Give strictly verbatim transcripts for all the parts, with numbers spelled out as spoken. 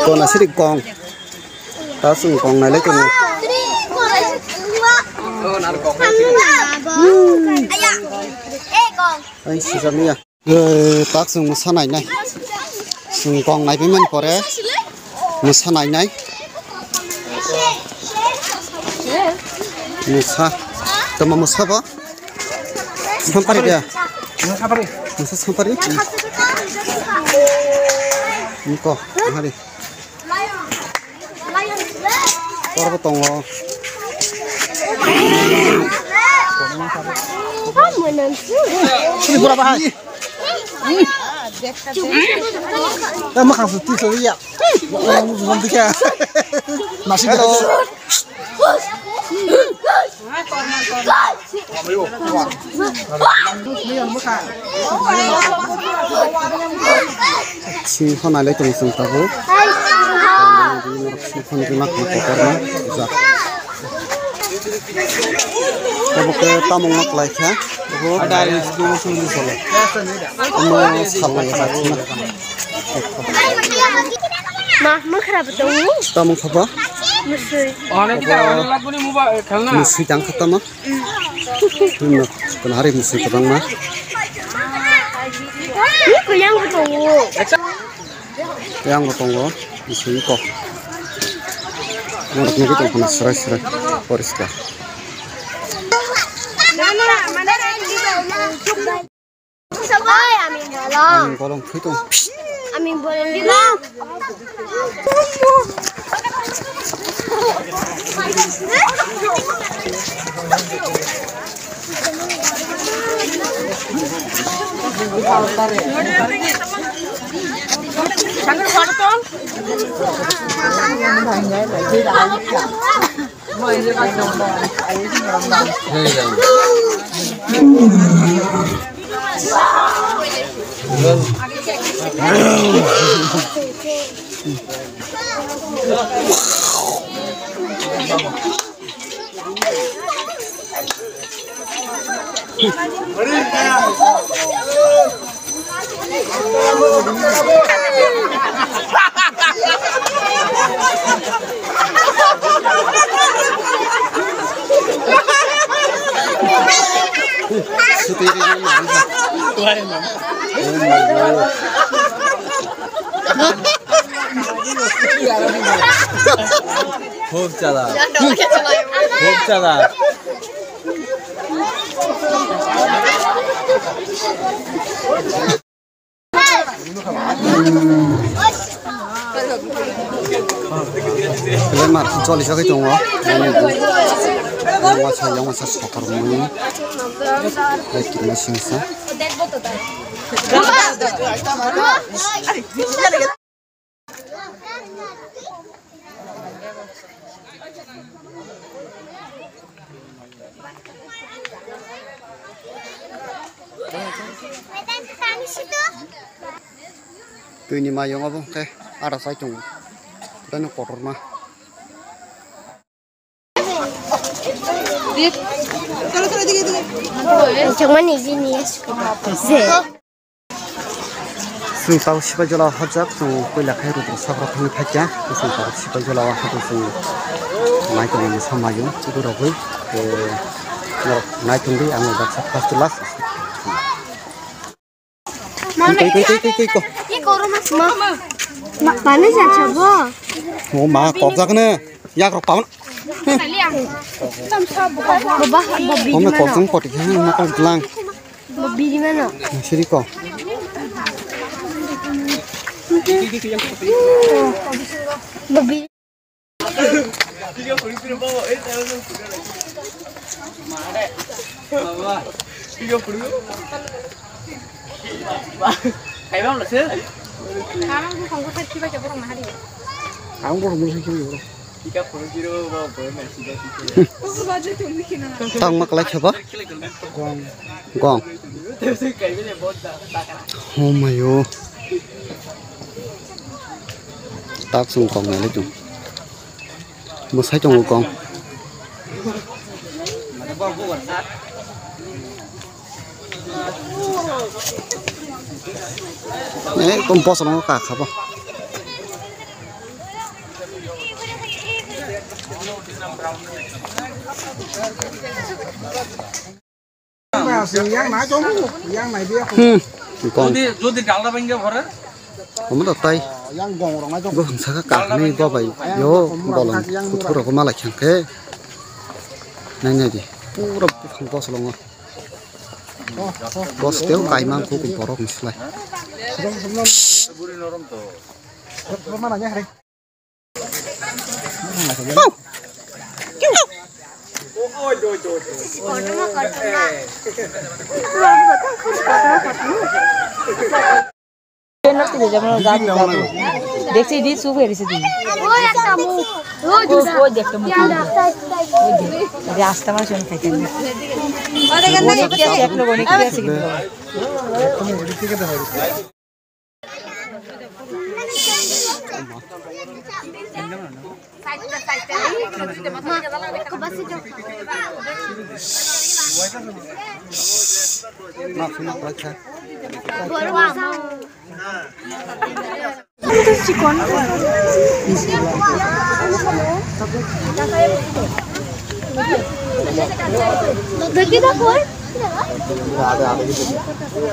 Kona siri kong. Ta sung kong nai lai tongo. Ai sijak niya. Eh, tak sung mosa nai nai. Sung kong nai bai man pore. Mosa nai nai. Mosa. Tama mosa ba? Sampari dia. Sampari. Masa sampari? Niko, hari. Korbo tongo. Sini pura bahai. Tama kasu tiso ya. Nasi. Hello. Sini phone nai lai tongo chwng tabuk. Sini phone ri mak kotor ma jak. Tabuk ke tamung ma klai kha. Tabuk. Omo sal nai ya. Ma, ma khara betul. Tamung khapa? Mesui. Mesui tang kha tama? Hmm, kana hari musi kwbangma. Ni kuyang bo tongo. Yang bo tongo, musi ko. Yang bo tongo, kana serai serai, poriskar. Oi, aming bolong. Aming bolong, thwi tong. Aming bolong di ba? Hop chala. Hop chala. Lemar choli jagwi tongo. Yang masa, yang masa sokor muni. Hai kiri singsa. Twini mayung obo khe ada sai tongo. Tei no kotorma. Chwngmani jini. Chwng tau sipai jola hajak, chwng puila khai rudra sabra thangwi phaikya, chwng tau sipai jola o hajak chwng nai tongmani samayung, chukui rogwi, eh, norok nai tongdi, ang baksa first to last. Twi, twi, twi, twi, twi, ko. Ma, ma, mano jachabo. O ma, kokjak ne, yak rok pawan. Baba, baba, biri mano. Kokjak poti khe, ma kok lang. Baba, biri mano. Siri ko. Baba, biri. Kaiba wngla se? Ang buphang buphang khibai khe borok nahari. Ang buphang buphang khibai borok. Ika phuru biro bo bo na sida sida. Tang ma kalai kheba? Gong. Gong. Tebse kaiba le bo da takara. Oh my oh. Tak sung kong nai le tu. Mwsai tongo kong. Ekdom bosolongo kakha bo. Yang nai tong, yang nai dia. Hmm. Kong. Jodi, jodi dalda bengke bhore. Omo da tai. Yang gong rong nai tong. Bo hwnsa kha kahini bo bai. Yo bolong kuthur rok malai khang khe. Nai nai di. Pura buphang bosolongo. Bos teo kaimang kho borok ni slai. Buri norom to. Mana nya hari. দেখছি দি চুপ হয়ে গেছে দি। ওই একটা মুখ। ওই দেখতে মুখ। ওই যে, আস্তে আমার শোন খাইতে। এক লোক অনেক আছে কিন্তু।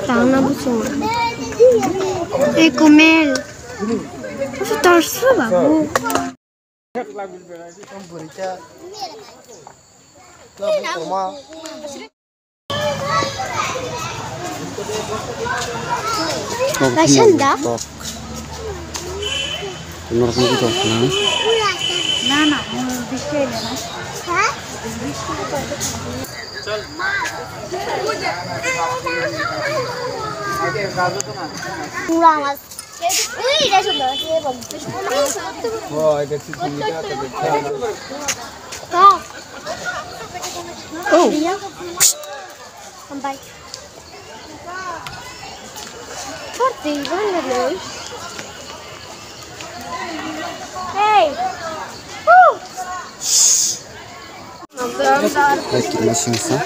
Tangna buchung. Ei, komel. Busu torso babu. Kaisanda? Na, na, biskit na. Pura mas. Oh. Hey. Woo. Hai, kini singsa.